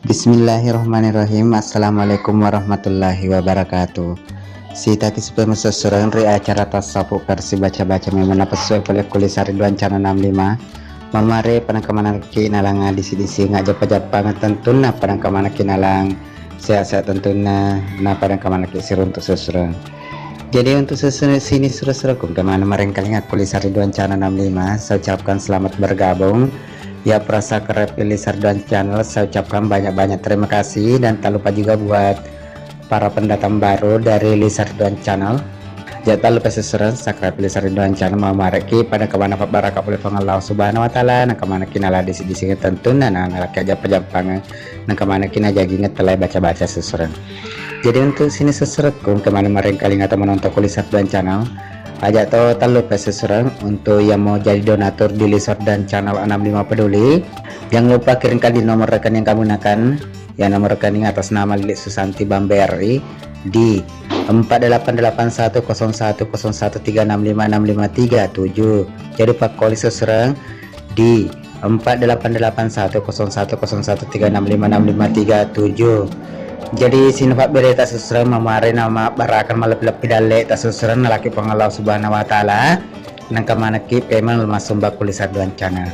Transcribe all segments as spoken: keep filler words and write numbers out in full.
Bismillahirrahmanirrahim. Assalamualaikum warahmatullahi wabarakatuh. Sitaki supaya masessureng ri acara tassapu karsi baca-baca memang napessuai pole kulisari duancana enam lima. Mamare padangka manakki nalang disi-disi ngajappa-jappang tentunna padangka manakki nalang sehat-sehat tentunna na padangka manakki siruntu sessureng. Jadi untuk sessureng sini sura-sura kung kemana marengkalinga kulisari duancana enam lima. Saya ucapkan selamat bergabung. Ya, para subscribe Lisa Ridwan Channel, saya ucapkan banyak-banyak terima kasih dan tak lupa juga buat para pendatang baru dari Lisa Ridwan Channel. Ya, tak lupa sessureng subscribe Lisa Ridwan Channel, mau mareki pada kemana pak baraka boleh pengen Allah Subhanahu wa Ta'ala, nah kemana kina lah disi-disi tentu nah nah laki aja pejampang, nah kemana kina jaji ngetelai baca-baca sessureng. Jadi untuk sini sessurekku kemana marengkalinga atau menonton Lisa Ridwan Channel, aja to tak lupa sessureng untuk yang mau jadi donatur di Lisa Ridwan Channel enam lima peduli. Jangan lupa kirimkan di nomor rekening yang kamu gunakan, ya nomor rekening atas nama Lili Susanti Bank BRI di empat delapan delapan satu kosong satu kosong satu tiga enam lima enam lima tiga tujuh. Jadi pakkoli sessureng di empat delapan delapan satu kosong satu kosong satu tiga enam lima enam lima tiga tujuh. Jadi sini pak berita sessureng mamare nama barakan malepi-lepi dalle ta sessureng nalaki Puang Allah Subhanahu wa Ta'ala. Nangka manekki pemeng masumba Lisa Ridwan Channel.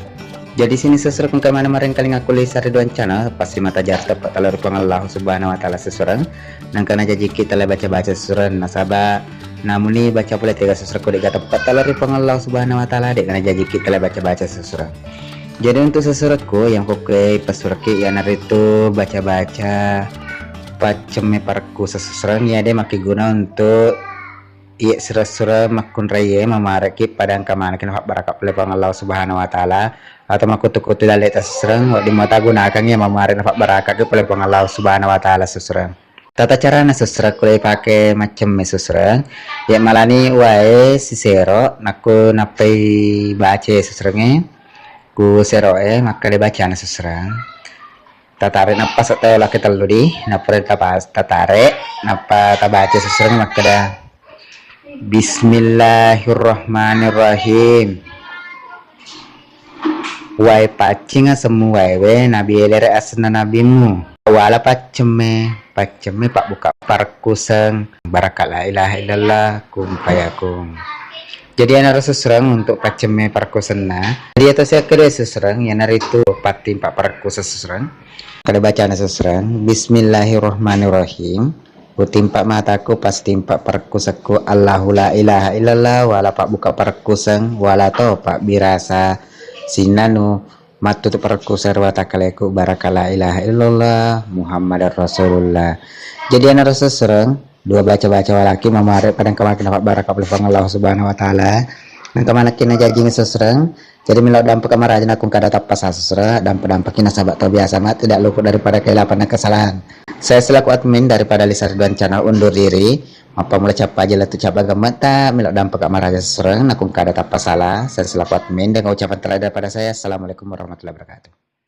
Jadi sini sessureng kung kemana marengkalinga Lisa Ridwan Channel, pasti mata jar tepat tala ri Puang Allah Subhanahu wa Ta'ala sessureng. Nangka najajiki tala baca-baca sessureng nasaba namuni baca pole tega sessureng kode gata tepat tala ri Puang Allah Subhanahu wa Ta'ala, dek najajiki tala baca-baca sessureng. Jadi untuk sessurekku yang kokkoe pesurki iyanaritu baca-baca paccemme parekku sessureng ya de makkeguna untuk iye sura-sura makkunraiye mamareki padangka manekki nafabbaraka pole Puang Allah Subhanahu wa Ta'ala atau makkutu-kutu dalle tassereng wedding mata gunakangngi mamare nafabbarakaki pole Puang Allah Subhanahu wa Ta'ala sessureng. Tata carana sessureng kule pake maccemme sessureng, ye malani wae sisero nakku nappai bace sessurengnge ku seroe makkeda bacana sessureng. Tatare nappa settau laki tellu di nappa tapa tatare nappa tabaca sessureng makkeda Bismillahirrahmanirrahim. Wae paccing asemmu waewe nabielere asenna nabimmu. Wala paccemme, paccemme pabbuka parekkuseng baraka la ilaha illallah kun fayakun. Jadi anaro sessureng untuk paccemme parekkusenna. Jadi atau saya kede sessureng yanaritu pattimpa parekkuseng sessureng. Kada bacana sessureng Bismillahirrahmanirrahim. Utimpa mataku pas timpa parekkusekku Allahu la ilaha illallah wala pabbuka parekkuseng wala to pabbirasa sinnanu mattutu parekkuseng ri watakaleku baraka la ilaha illallah Muhammadar Rasulullah. Jadi anaro sessureng dua baca-baca walaki mamare padangka manekki nafabbaraka pole Puang Allah Subhanahu wa Ta'ala. Nangka manekki najajing sessureng. Jadi melo dampeka maraja nakung kada tappa sasessureng, dampa-dampaki nasaba tau biasa ma tidak luput daripada kehilapan dan kesalahan. Saya selaku admin daripada Lisa Ridwan Channel undur diri. Mappamula cappa aja lettu cabba gemmetta, melo dampeka maraja sessureng nakung kada tappa salah. Saya selaku admin dengan ucapan terakhir daripada saya. Assalamualaikum warahmatullahi wabarakatuh.